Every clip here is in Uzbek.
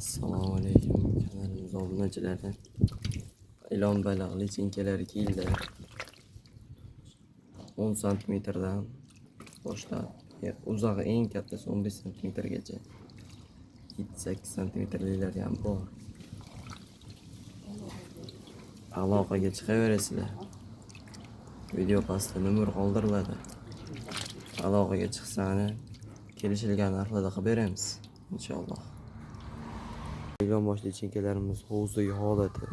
Assalomu alaykum kanalimiz obunachilari. Ilon baliq lichinkalari keldi. 10 santimetrdan boshlab, uzog'i eng kattasi 15 santimetrgacha. 7-8 santimetrliklari ham bor. Aloqaga chiqaverasizlar. Video pastda nomer qoldiriladi. Aloqaga chiqsani kelishilgan narxlarda qilib beramiz inshaalloh. Ilon bosh lichinkalarimiz hovuzdagi holati.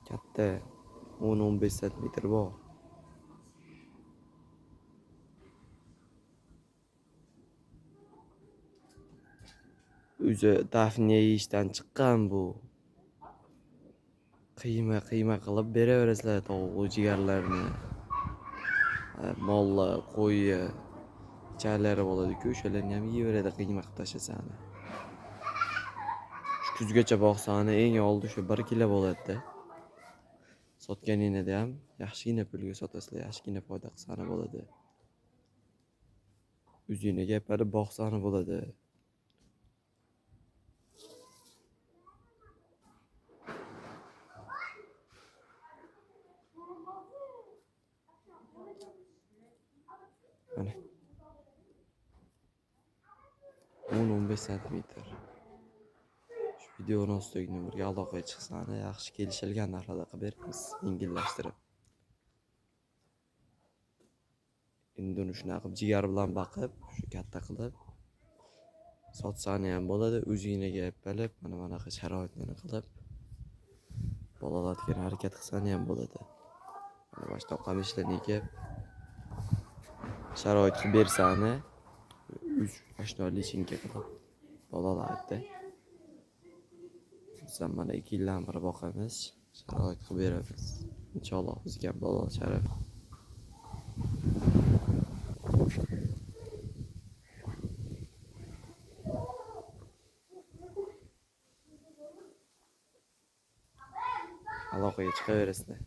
Katta 10-15 santimetr bor. O'zi dafniya yeyishdan chiqqan bu. Qiyma qiyma qilib beraverasizlar tovuq jigarlarini. Mollar, qo'yi, ichalari bo'ladi-ku, o'shalarni ham yeyveradi qiyma qilib tashlasani. Shu kuzgacha boqsani eng oldi shu 1 kilo bo'ladi-da. Sotganingizda ham yaxshigina pulga sotasizlar, yaxshigina foyda qilsani bo'ladi. O'zingizga aparib boqsani bo'ladi. Mana 10-15 santimetr. Shu videoni ostidagi nomerga aloqaga chiqsani yaxshi kelishilgan narxlarda qilib beramiz, yengillashtirib. Endi uni shunaqa qilib jigar bilan baqib, shu katta qilib sotsani ham bo'ladi, o'zingizga bilib, mana bunaqa sharoitlarni qilib bolalarga harakat qilsani ham bo'ladi. Mana boshda qamishlarni ekib sharoit qilib bersani 3 ashno lichinka qilib bolalarga. Biz ham mana 2 yildan beri boqamiz, sharoit qilib beramiz. Inshaalloh bizga ham bola sharaf. Aloqaga chiqaverasizlar.